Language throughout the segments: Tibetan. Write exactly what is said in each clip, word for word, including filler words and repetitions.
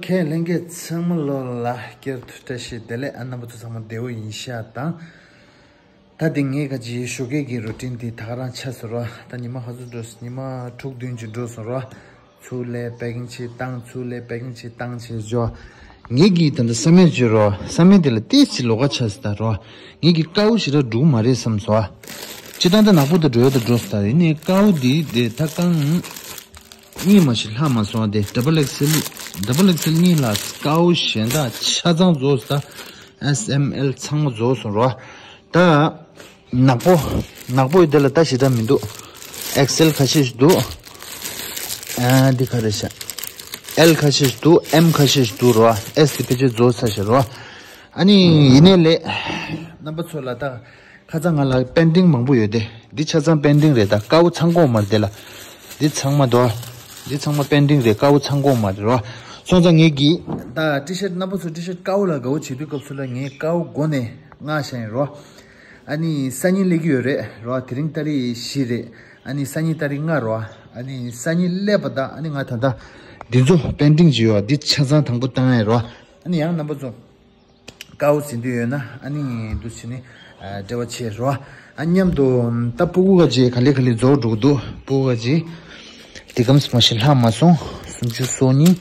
ཁས་ལེན་མཁན་ཚང་མ་ལོ་ལ་བསྐྱར་དུ་བཀྲ་ཤིས་བདེ་ལེགས། ཨ་རྣམ་པ་ཚོ་ཚང་མ་བདེ་པོ་ཡིན་ཤག་དང་། ད་དེ་ངས་ག་ཅི་ཞོགས་ཀས་ཀྱི་རུ་ཊིན་དེ་ད་ག་རང་ཆགས་སོང་རོ། ད་ཉི་མ་ག་ཚོད་འགྲོ་སོང་། ཉི་མ་དྲུག་བདུན་ཅིག་འགྲོ་སོང་རོ། ཚུར་ལས་པེ་ཀིང་བྱེད་བཏང་། ཚུར་ལས་པེ་ཀིང་བྱེད་བཏང་བྱས་འཇོག་ངེད་ཀྱིས་ད་ལྟ་ས་མེད་བྱོས་རོ། ས་མེད་དེ་ལ་ཏིས་ཅིག་ལོགས་ཀ་ཆགས་སོང་ད་རོ། ངེད་ཀྱིས་དཀར་པོ་ཞེ་དྲག་འགྲུག་མ་རེད་བསམ་སོང་། སྤྱིར་བཏང་ད་ནག་པོ་དང་འགྲོ་ཡ་ད་འགྲོ་སོང་ད། ཡིན་ནའི་དཀར་པོ་དེ་དེ་ད་རྐང་གཉིས་མ་ཞིག་ལྷག་མ་སོང་། དེ་ཌབ་བལ་ཨེག་སེལ། ཌབ་བལ་ཨེག་སེལ་གཉིས་ལ་དཀར་པོ་གཞན་དག་ཆ་ཚང་རྫོགས་སོང་ད། ཨེས་ཨེམ་ཨེལ་ཚང་མ་རྫོགས་སོང་རོ། ད་ནག་པོ། ནག་པོ་ཡི་དེ་ལ་ད་ཞེ་དྲག་མི་འདུག་ཨེག་སེལ་ཁ་ཤས་ཤིག་འདུག་ཨ་འདི་ག་རེ་ཤག་ཨེལ་ཁ་ཤས་ཤིག་འདུག་ཨེམ་ཁ་ཤས་ཤིག་འདུག་རོ། ཨེས་དེ་ཕལ་ཆེར་རྫོགས་ཚར་ཤག་རོ། ཨ་ནི་ཡིན་ནའི་ལས། རྣམ་པ་ཚོ་ལ་ད་ཁ་སང་ང་ལ་པེན་ཌིང་མང་པོ་ཡོད་དེ། འདི་ཆ་ཚང་པེན་ཌིང་རེད། ད་དཀར་པོ་ཚང་གོ་མ་རེད་དེ་ལ། འདི་ཚང་མ་དོ། འདི་ཚང་མ་པེན་ཌིང་རེད། དཀར་པོ་ཚང་གོ་མ་རེད་རོ། སོང་ཙང་ངེད་ཀྱིས་ད་ཊི་ཤར་རྣམ་པ་ཚོ་ཊི་ཤར་དཀར་པོ་ལ་དགའ་པོ་བྱེད་དུས་སྐབས་སུ་ལ་ངས་དཀར་པོ་མགོ་ནས་མངགས་བཞག་ཡིན་རོ། ཨ་ནི་སང་ཉིན་སླེབས་ཀྱི་ཡོད་རེད་རོ། དེ་རིང་ཏ་རིག་བཞི་རེད། ཨ་ནི་སང་ཉིན་ཏ་རིག་ལྔ་རོ། ཨ་ནི་སང་ཉིན་སླེབས་པ་ད་ཨ་ནི་ང་ད་ལྟ་འདི་ཚོ་པེན་ཌིང་བྱས་ཡོད། འདི་ཆ་ཚང་དང་པོ་བཏང་ཡ་རོ། ཨ་ནི་ཡང་རྣམ་པ་ཚོ་དཀར་པོ་ཟིན་དུས་ཡོད་ན་ཨ་ནི་འདུག་བྱས་ནས་འབྲེལ་བ་བྱེད་རོ། ཨ་མཉམ་དུ་ད་སྤུ་གུ་ག་ཅིག་ག་ལེ་ག་ལེ་རྫོགས་འགྲོ་གི་འདུག་སྤུ་གུ་ག་ཅིག་དེ་གམ་མ་ཞིག་ལྷག་མ་སོང་། སུམ་ཅུ་སོ་གཉིས།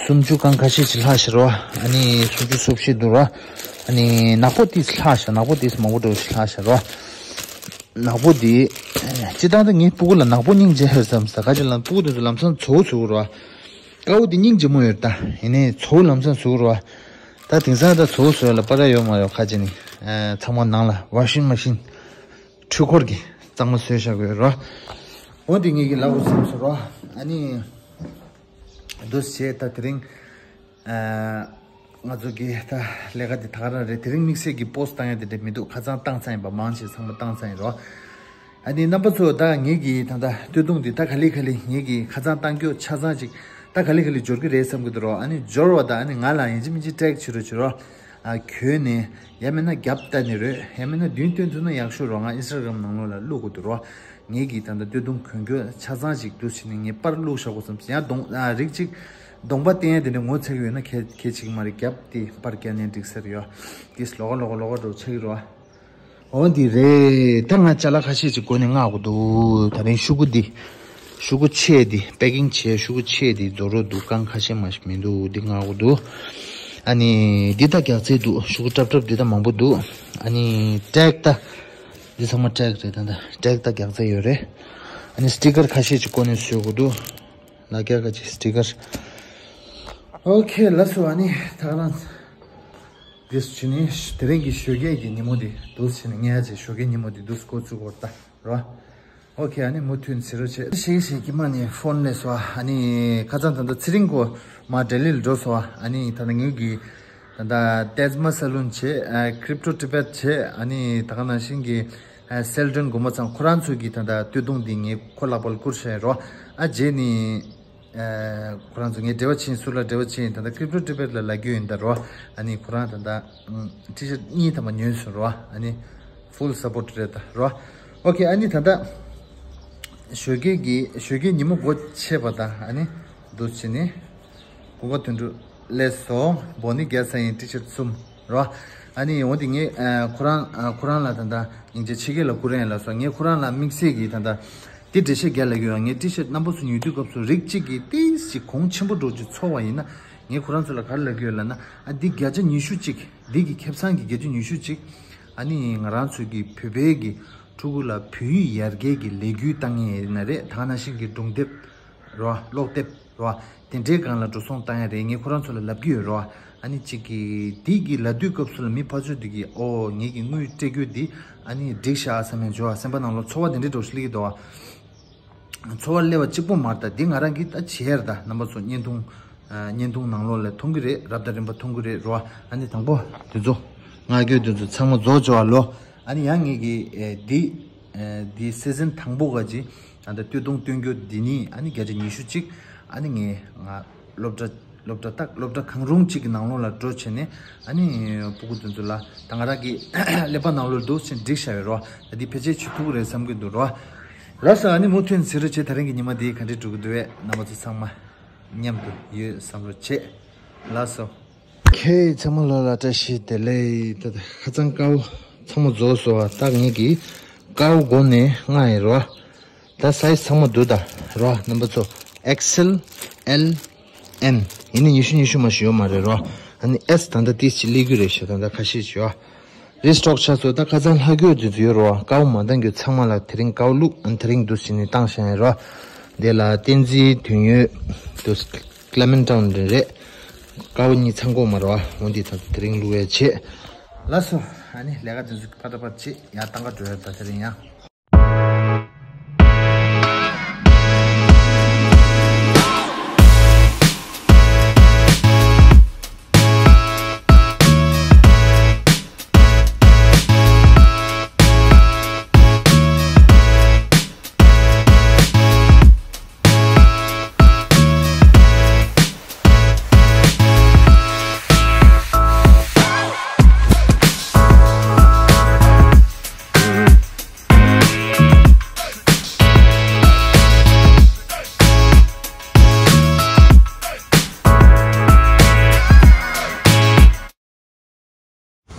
སུམ་ཅུ་གང་ཁ་ཤས་ཅིག་ལྷག་ཤག་རོ། ཨ་ནི་སུམ་ཅུ་སོ་བཞི་འདུག་རོ། ཨ་ནི་ནག་པོ་ཏིས་ལྷག་ཤག་ནག་པོ་ཏིས་མང་པོ་འགྲོ་ཞིག་ལྷག་ཤག་རོ། ནག་པོ་འདི། སྤྱིར་བཏང་ད་ངའི་སྤུ་གུ་ལ་ནག་པོ་སྙིང་རྗེ་ཡོད་བསམ་ས། ག་ཅི་ལ་སྤུ་གུ་དེ་ཚོ་ལམ་སང་ཚོ་བོ་བཟོ་གི་རོ། དཀར་པོ་འདི་སྙིང་རྗེ་མོ་ཡོད་ད། ཡིན་ནའི་ཚོ་བོ་ལམ་སང་བཟོ་གི་རོ། ད་དེང་སང་ད་ཚོ་བོ་བཟོ་ཡ་ལ་པར་ཡོད་མ་ཡོད་ཁ་ཅིག་ནི། ཚང་མ་ནང་ལ་ཝ་ཤིང་མ་ཤིན། འཕྲུལ་འཁོར་གྱི་གཙང་མ་བཟོས་བཞག་གི་ཡོད་རོ། འོ་འདི་ངེད་ཀྱི་ལབ་དགོས་བསམ་སོང་རོ། ཨ་ནི། འདུག་བྱས་ད་དེ་རིང་། ཨ། ང་ཚོ་གི་ད་ལས་ཀ་དེ་ད་ག་རང་རེད། དེ་རིང་དམིགས་བསལ་གྱི་པོ་སི་ཊི་བཏང་ཡ་དེ་འདྲ་མི་འདུག་ཁ་སང་བཏང་ཚར་ཡིན་པ། མང་ཆེ་ཚང་མ་བཏང་ཚར་ཡིན་རོ། ཨ་ནི་རྣམ་པ་ཚོ་ད་ངེད་ཀྱི་ད་ལྟ་སྟོད་ཐུང་འདི་ད་ག་ལེ་ག་ལེ་ངེད་ཀྱི་ཁ་སང་བཏང་རྒྱུ་ཆ་ཚང་ཅིག་ད་ག་ལེ་ག་ལེ་འབྱོར་གི་རེད་བསམ་གི་འདུག་རོ། ཨ་ནི་འབྱོར་བ་ད་ཨ་ནི་ང་ལ་ཡིན་གཅིག་མིན་གཅིག་ཊེག་བྱེད་རོགས་བྱེད་རོ། ཨ་གྱོན་ནས་ཡང་མིན་ན་རྒྱབ་བལྟས་ནས་རོ། ཡང་མིན་ན་མདུན་སྟོན་ཐུབ་ན་ཡག་ཤོས་རོ། ང་ཨིན་སི་ཊ་གྷ་རམ་ནང་ལོགས་ལ་བླུག་དགོས་འདུག་རོ། ངེད་ཀྱིས་ད་ལྟ་སྟོད་ཐུང་གྱོན་གྱོན་ཆ་ཚང་ཞིག་འདུག་བྱས་ནས་ངས་པར་བླུགས་བཞག་དགོས་བསམ། ཡང་གདོང་ཨ་རིགས་གཅིག་གདོང་པ་བསྟན་ཡ་དེ་འདྲ་ངོ་ཚ་གི་ཡོད་ན་གལ་གལ་ཆེ་གི་མ་རེད། རྒྱབ་དེ་པར་བརྒྱབ་ནས་འགྲིག་ས་རེད་ཡ། དེས་ལོགས་ཀ་ལོགས་ཀ་ལོགས་ཀ་འགྲོ་ཆགས་ཀྱི་རེད་བ། འོ་འདི་རེད། ད་ང་ཅ་ལག་ཁ་ཤས་ཅིག་སྒོ་ནས་མངགས་དགོས་འདུག་ད་རིང་ཤོག་གུ་འདི། ཤོག་གུ་ཆེ་འདི་པེ་ཀིང་བྱས་ཤོག་གུ་ཆེ་འདི་རྫོགས་རོགས་འདུག་རྐང་ཁ་ཤས་མ་ཞིག་མི་འདུག་འདི་མངགས་དགོས་འདུག་ཨ་ནི་འདི་ད་རྒྱགས་ཚད་འདུག་ཤོག་གུ་ཀྲབ་ཀྲབ་འདི་ད་མང་པོ་འདུག་ཨ་ནི་ཊེག་ད། འདི་ཚང་མ་ཊེག་རེད། ད་ད་ཊེག་ད་རྒྱགས་ཚད་ཡོད་རེད། ཨ་ནི་སི་ཊི་ཀར་ཁ་ཤས་ཅིག་སྒོ་ནས་བཟོ་དགོས་འདུག་ལ་རྒྱ་ཁ་ཅིག་སི་ཊི་ཀར། ཨོ་ཁེ་ལགས་སོ། ཨ་ནི་ད་ག་རང་། འདུག་བྱས་ནས་དེ་རིང་གི་ཞོགས་ཀས་ཀྱི་ཉིན་མོ་འདི་འདུག་བྱས་ནས་ངས་ཨ་ཅེ་ཞོགས་ཀའི་ཉིན་མོ་འདི་འདུག་འགོ་བཙུགས་དགོས་རེད་ད་རོ། ཨོ་ཁེ། ཨ་ནི་མུ་མཐུད་ཟེར་རོགས་བྱེད། ཤེས་ཤེས་ཀྱི་མ་ནས་ཕོན་སླེབས་སོང་། ཨ་ནི་ཁ་སང་ད་ལྟ་ཚེ་རིང་ཁོ་མ་ལྡི་ལི་ལ་འགྲོ་སོང་། ཨ་ནི་ད་ལྟ་ངེད་ཀྱི་ད་ལྟ་ཏེས་མ་ས་ལུན་བྱས། ཨ་ཀི་རིབ་ཊོ་ཊི་བེཊ་བྱས། ཨ་ནི་ད་ག་ནང་བཞིན་གྱི་ཨ་སེལ་ཌོན་དགོན་པ་ཚང་ཁོ་རང་ཚོ་གི་ད་ལྟ་སྟོད་ཐུང་འདི་ངས་ཁོ་ལག་པ་ལ་བསྐུར་བཞག་ཡོད་རོ། ཨ་རྗེས་ནི། ཨ་ཁོ་རང་ཚོ་ངས་འབྲེལ་བ་ཕྱིན། སུ་ལ་འབྲེལ་བ་ཕྱིན་ཡིན། ད་ལྟ་ཀི་རིབ་ཊོ་ཊི་བེཊ་ལ་ལབ་རྒྱུ་ཡིན་ད་རོ། ཨ་ནི་ཁོ་རང་ད་ལྟ་ཊི་ཤར་ཊི་གཉིས་ཐམ་པ་ཉོས་སོང་རོ། ཨ་ནི་ཕུལ་སཔོརཊ་རེད་ད་རོ། ཨོ་ཁེ། ཨ་ནི་ད་ལྟ་ཞོགས་ཀས་ཀྱི་ཞོགས་ཀའི་ཉིན་མོ་སྒོ་ཕྱེ་བ་དང་ཨ་ནི་འདུག་བྱས་ནས་དགོན་པ་དོན་གྲུབ་སླེབས་སོང་། བོ་ནི་རྒྱ་ས་ཡིན། ཊི་ཤར་ཊི་གསུམ་རོ། ཨ་ནི་འོ་དེ་ངས་ཨ་ཁོ་རང་ཨ་ཁོ་རང་ལ་ད་ལྟ་སྙིང་རྗེ་ཆེ་གེ་ལ་བསྐུར་ཡིན་ལབ་སོང་། ངས་ཁོ་རང་ལ་དམིགས་བསལ་གྱི་ད་ལྟ་དེ་འགྲེལ་བཤད་རྒྱག་ལབ་ཀྱི་ཡོད། ངས་ཊི་ཤར་ཊི་རྣམ་པ་ཚོ་ཉོ་དུས་སྐབས་སུ་རིགས་གཅིག་གིས་ཏིས་ཞིག་གོང་ཆེན་པོ་འགྲོ་རྒྱུ་ཚོར་བ་ཡིན་ན། ངས་ཁོ་རང་ཚོ་ལ་ག་རེ་ལབ་ཀྱི་ཡོད་ལབ་ན། ཨ་འདི་བརྒྱ་ཆ་ཉི་ཤུ་གཅིག་འདི་གི་ཁེ་བཟང་གི་བརྒྱ་ཆ་ཉི་ཤུ་གཅིག་ཨ་ནི་ང་རང་ཚོ་གི་བོད་པའི་གི་ཕྲུ་གུ་ལ་བོད་ཡིག་ཡར་རྒྱས་ཀྱི་ལས་འགུལ་བཏང་ཡས་ཡིན་ན་རེད། ད་ག་ནང་བཞིན་གྱི་སྒྲུང་དེབ་རོ། ཀློག་དེབ་རོ། དེ་འདྲའི་སྒང་ལ་འགྲོ་སོང་བཏང་ཡ་རེད། ངས་ཁོ་རང་ཚོ་ལ་ལབ་ཀྱི་ཡོད་རོ། ཨ་ནི་གཅིག་གིས་དེ་གི་ལབ་དུས་སྐབས་སུ་ལ་མི་ཕར་ཚུར་དེ་གིས་ཨོ་ངེད་ཀྱི་དངུལ་སྤྲད་རྒྱུ་འདི་ཨ་ནི་འགྲིག་ཤག་བསམ་ཡས་འཇོ་བ་སེམས་པ་ནང་ལོགས་ཚོར་བ་དེ་འདྲའི་འགྲོ་ཞིག་སླེབས་ཀྱི་འདུག་བ། ཚོར་བ་སླེབས་པ་གཅིག་པོ་མ་རེད། ད་འདི་ང་རང་གིས་ད་བྱས་རེད། ད་རྣམ་པ་ཚོ་བརྙན་ཐུང་ཨ་བརྙན་ཐུང་ནང་ལོགས་ལ་མཐོང་གི་རེད། རབ་དང་རིམ་པ་མཐོང་གི་རེད་རོ། ཨ་ནི་དང་པོ་དེ་ཚོ་མངགས་རྒྱུ་དེ་ཚོ་ཚང་མ་རྫོགས་འཇོ་བ་ལོ། ཨ་ནི་ཡང་ངེད་ཀྱི་ཨེ་འདི་ཨེ་འདི་སི་ཛན་དང་པོ་ག་ཅི་ཨ་ད་སྟོད་ཐུང་སྟོན་རྒྱུ་འདི་ནི་ཨ་ནི་བརྒྱ་ཆ་ཉི་ཤུ་གཅིག་ཨ་ནི་ངས་ང་སློབ་གྲྭ་སློབ་གྲྭ་ད་སློབ་གྲྭ་གང་རུང་གཅིག་གི་ནང་ལོགས་ལ་འགྲོ་བྱས་ནས་ཨ་ནི་སྤུ་གུ་དེ་ཚོ་ལ་ད་ང་རང་གི་ཀླད་པ་ནང་ལོགས་འདུག་ཅིག་འགྲིག་བཞག་ཡོད་རོ། ད་འདི་ཕལ་ཆེར་བྱེད་ཐུབ་ཀྱི་རེད་བསམ་གྱི་འདུག་རོ། ལགས་སོ། ཨ་ནི་མུ་མཐུད་ཟེར་རོགས་བྱེད། ད་རིང་གི་ཉི་མ་འདི་ག་འདྲས་འགྲོ་གི་འདུག་བས། རྣམ་པ་ཚོ་ཚང་མ། མཉམ་དུ་ཡོད་བསམ་བློ་བྱེད། ལགས་སོ། ཁྱེད་ཚང་མ་ལོ་ལ་བཀྲ་ཤིས་བདེ་ལེགས། ད་ལྟ་ཁ་སང་ཀའོ་ཚང་མ་རྫོགས་སོང་བ། ད་ངེད་ཀྱིས་ཀའོ་སྒོ་ནས་ལྔ་ཡིན་རོ། ད་སའི་ཛི་ཚང་མ་འདུག་ད་རོ། རྣམ་པ་ཚོ། ཨེག་སི་ཨེལ། ཨེལ། ཨེམ། ཡིན་ནི་ཉི་ཤུ་ཉི་ཤུ་མ་ཞིག་ཡོད་མ་རེད་རོ། ཨ་ནི་ཨེས་ད་ལྟ་ཏིས་ཅི་ལི་གུ་རེད་ཤག་ད་ལྟ་ཁ་ཤས་ཤིག་ཡོད། རི་སི་ཊོག་ཆགས་སོང་། ད་ཁ་སང་ལྷག་རྒྱུ་དེ་ཚོ་ཡོད་རོ། ཀའོ་མ་འདང་རྒྱུ་ཚང་མ་ལ་དེ་རིང་ཀའོ་བླུགས། ཨ་ནི་དེ་རིང་འདུག་ཟེར་ནས་བཏང་བཞག་ཡིན་རོ། དེ་ལ་བསྟན་འཛིན་དོན་ཡོད་དུ་ཀླེ་མེན་ཊའུན་རེད། ཀའོ་གཉིས་ཚང་གོ་མ་རོ། འོ་འདི་ད་དེ་རིང་བླུགས་ཡས་བྱེད། ལགས་སོ། ཨ་ནི་ལས་ཀ་དེ་ཚོ་ཕར་ད་ཕར་བྱེད། ཡར་ཏང་ཀ་འགྲོ་ཡ། ད་དེ་རིང་ཡང་།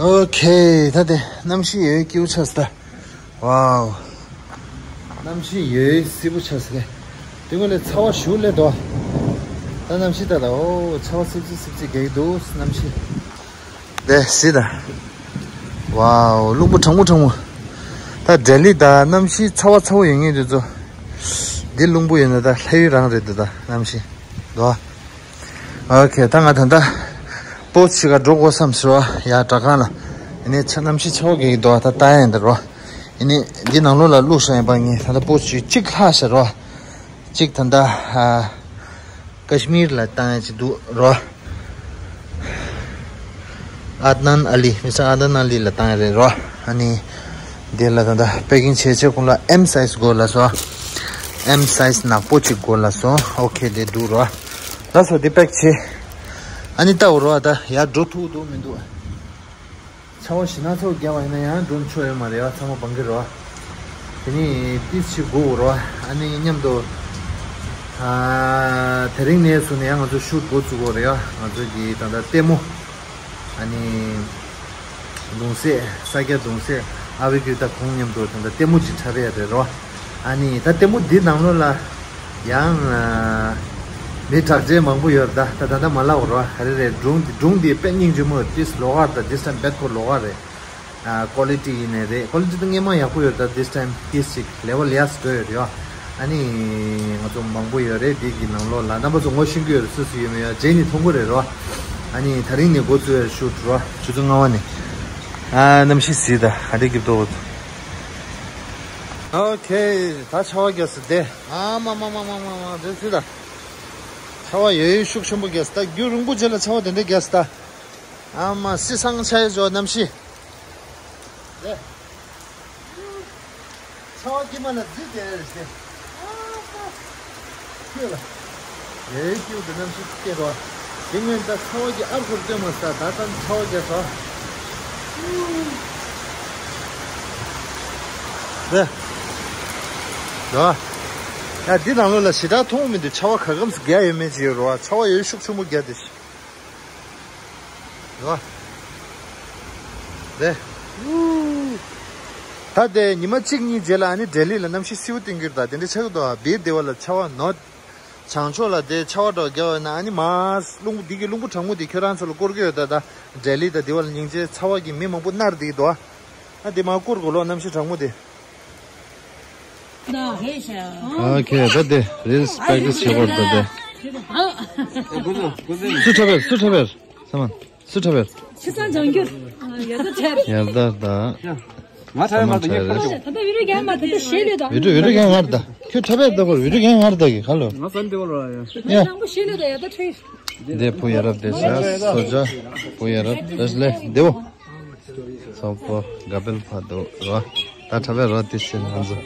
ཨོ་ཁེ། ད་དེ་གནམ་གཤིས་ཡོད་སྐྱིད་པོ་ཆགས་སོང་ད། ཝའོ། གནམ་གཤིས་ཡོད་བསིལ་པོ་ཆགས་སོང་གས། དེ་ངོས་ལས་ཚ་བ་ཞུ་ལས་དོ། ད་གནམ་གཤིས་ད་ད། ཨོ་ཚ་བ་སིབ་སིབ་སིབ་སིབ་རྒྱག་གི་འདུག་གནམ་གཤིས། དེ་གཟིགས་ད། ཝའོ་རླུང་བུ་གྲང་མོ་གྲང་མོ། ད་ལྡི་ལི་ད་གནམ་གཤིས་ཚ་བ་ཚ་བོ་ཡོད་ངེས་དུས་ཚོད། འདི་རླུང་བུ་ཡོད་ན་ད་ལྷ་ཡུལ་རང་རེད་འདུག་ད་གནམ་གཤིས། དོ། ཨོ་ཁེ། ད་ང་ད་ལྟ་པོ་ཆི་ག་འགྲོ་དགོས་བསམ་ཟེར་བ་ཡ་དྲ་ཁང་ལ། ཡིན་ནའི་ཆ་གནམ་གཤིས་ཆ་བོ་གེ་གི་འདུག་ད་ལྟ་ཡིན་ད་རོ། ཡིན་ནའི་འདི་ནང་ལོགས་ལ་བླུགས་ཤག་ཡིན་པ་ངས་ད་ལྟ་པོ་ཆི་གཅིག་ལྷག་ཤག་རོ། གཅིག་ད་ལྟ་ཨ་ཀ་ཤི་མིར་ལ་བཏང་ཡ་ཅིག་འདུག་རོ། ཨ་ཏི་ནན་ཨ་ལི། མི་སི་ཊར་ཨ་ཏི་ནན་ཨ་ལི་ལ་བཏང་ཡ་རེད་རོ། ཨ་ནི་འདི་ལ་ད་ལྟ་པེ་ཀིང་བྱས་བྱས་ཁོང་ལ་ཨེམ་སའི་ཛི་དགོས་ལབ་སོང་། ཨེམ་སའི་ཛི་ནག་པོ་ཅིག་དགོས་ལབ་སོང་། ཨོ་ཁེ་དེ་འདུག་རོ། ལགས་སོ་དེ་པེག་བྱས། ཨ་ནི་ལྟ་འོ་རོ། ད་ཡར་འགྲོ་ཐུབ་འདུག་མི་འདུག་ཚ་བ་ཞེ་ན་ཚ་བོ་རྒྱག་པ་ཡིན་ན་ཡང་འགྲོ་ཆོག་ཡོད་མ་རེད་བ། ཚང་མ་བང་གི་རོ། དེ་ནི་ཏིས་ཅི་སྒུག་རོ། ཨ་ནི་མཉམ་དུ་ཨ་དེ་རིང་ནས་བཟུང་ནས་ཡང་ང་ཚོ་ཤུཊ་འགོ་བཙུགས་དགོས་རེད་བ། ང་ཚོ་གི་ད་ལྟ་ལྟད་མོ། ཨ་ནི་གདུང་སྲས་ས་སྐྱ་གདུང་སྲས་ཨ་བི་ཀུ་ད་ཁོང་མཉམ་དུ་ད་ལྟ་ལྟད་མོ་ཅིག་འཁྲབ་ཡ་རེད་རོ། ཨ་ནི་ད་ལྟད་མོ་འདི་ནང་ལོགས་ལ་ཡང་ཨ་མི་དྲག་ཅན་མང་པོ་ཡོད་རེད། ད་ད་ད་ད་མ་ལབ་རོ། ག་རེ་རེད། སྒྲུང་འདི་སྒྲུང་འདི་དཔེ་སྙིང་རྗེ་མོ་ཡོད། ཏིས་ལོག་གར་ད་this time དཔེ་ཁོ་ལོག་གར་རེད། ཨ་ཀོ་ལི་ཊི་ཡིན་ནའི་རེད། ཀོ་ལི་ཊི་ད་སྔོན་མ་ཡག་པོ་ཡོད། ད་this time ཏིས་ཅིག་ལེ་ཝལ་ཡར་སེ་འགྲོ་ཡོད་རེད་ཡ། ཨ་ནི་ང་ཚོ་མང་པོ་ཡོད་རེད་འདི་གི་ནང་ལོགས་ལ། རྣམ་པ་ཚོ་ངོ་ཤེས་ཀྱི་ཡོད་རེད། སུ་སུ་ཡོད་མེད་ཡ་རྗེས་ནས་མཐོང་གི་རེད་རོ། ཨ་ནི་དེ་རིང་ནས་འགོ་བཙུགས་ཡ་ཤུཊ་རོ། ཆུ་ཚོད་ལྔ་པ་ནས། ཨ་གནམ་གཤིས་གཟིགས་ད་ག་འདྲ་སྐྱིད་པོ་འདུག་ཨོ་ཁེ། ད་ཆར་པ་རྒྱག་སོང་དེ། ཨ་མ་མ་མ་མ་མ་མ་དེ་གཟིགས་ད། ཆར་པ་ཡོད་ཡོད་ཤུགས་ཆེན་པོ་རྒྱག་སོང་ད། རྒྱུན་རིང་པོ་རྗེས་ལ་ཆར་པ་དེ་འདྲ་རྒྱག་སོང་ད། ཨ་མ་སི་སང་ཆ་ཡི་ཇོ་གནམ་གཤིས། ལེ། ཆར་པ་དཀྱིལ་མ་ལ་རྫི་དེ་རེད་ཟེར། ཁྱོད་ལ། ཡའི་སྐྱིད་དེ་གནམ་གཤིས་སྐྱེ་རོ། དེ་སྔོན་ད་ཆར་པ་གི་ཨར་ཁུར་སྟོན་མ་ས་ད་ད་ཆར་པ་རྒྱག་སོང་། ལེ། རོ། ཡ་འདི་ནང་ལོགས་ལ་ཞེ་དྲག་མཐོང་མི་འདུག་ཆར་པ་ག་གམ་སི་རྒྱག་ཡོད་མེད་ཅིག་ཡོད་རོ། ཆར་པ་ཡོད་ཤུགས་ཆེན་པོ་རྒྱག་དེ་ཤི། རོ། རེད། ད་དེ་ཉི་མ་གཅིག་གཉིས་རྗེས་ལ་ཨ་ནི་ལྡི་ལི་ལ་གནམ་གཤིས་བསིལ་པོ་བསྟན་གྱི་རེད། ད་དེ་འདྲ་ཆགས་ཀྱི་འདུག་བིར་དེ་བ་ལ་ཆར་པ་ནོ། བྱང་ཕྱོགས་ལ་དེ་ཆར་པ་འདྲ་བོ་རྒྱག་ཡོད་ན་ཨ་ནི་མ་རླུང་འདི་གི་རླུང་བུ་གྲང་མོ་དེ་ཁྱོད་རང་ཚོ་ལ་བསྐུར་གྱི་ཡོད། ད་ད་ལྡི་ལི་ད་དེ་བ་ལ་སྙིང་རྗེ་ཚ་བ་གི་མི་མང་པོ་མནར་བསྡད་ཀྱི་འདུག་ཨ་དེ་མ་བསྐུར་གོ་ལོ་གནམ་གཤིས་གྲང་མོ་དེ། ཨོ་ཁེ། ད་དེ་རིལ་སི་པེག་ཊི་སི་བྱེད་དགོས་རེད་ད་དེ། སུ་འཁྲབ་པས། སུ་འཁྲབ་པས། ས་མ། སུ་འཁྲབ་པས། ཁྱི་ཚང་ལྗང་གུར། ཡ་ད་ཆར། ཡ་ད་ད། ང་འཁྲབ་པས་མ་གཏོགས་ངས་ཁ་ཆོ། ད་ད་བི་ཌི་ཡོ་རྒྱག་མ་ད་ད་ཞེས་ལོས་ད། བི་ཌི་ཡོ་བི་ཌི་ཡོ་རྒྱག་ང་རེད་ད། ཁྱོད་འཁྲབ་པས་ད་གོ་བི་ཌི་ཡོ་རྒྱག་ང་རེད་ད་གི་ཁ་ལོ། ང་སན་ཏེ་བ་ལ་ཡ། ཡ། དང་པོ་ཞེས་ལོས་ད་ཡ་ད་ཁྲིད། འདི་བུ་ཡ་རབས་དེ་ཤ་སོ་ཇ། བུ་ཡ་རབས་དེ་ལེ་འདི་བོ། སོག་པོ་ག་པེལ་ཕ་དོ་རོ། ད་འཁྲབ་པའི་རོ་དེ་ཤེས་ང་ཚོ།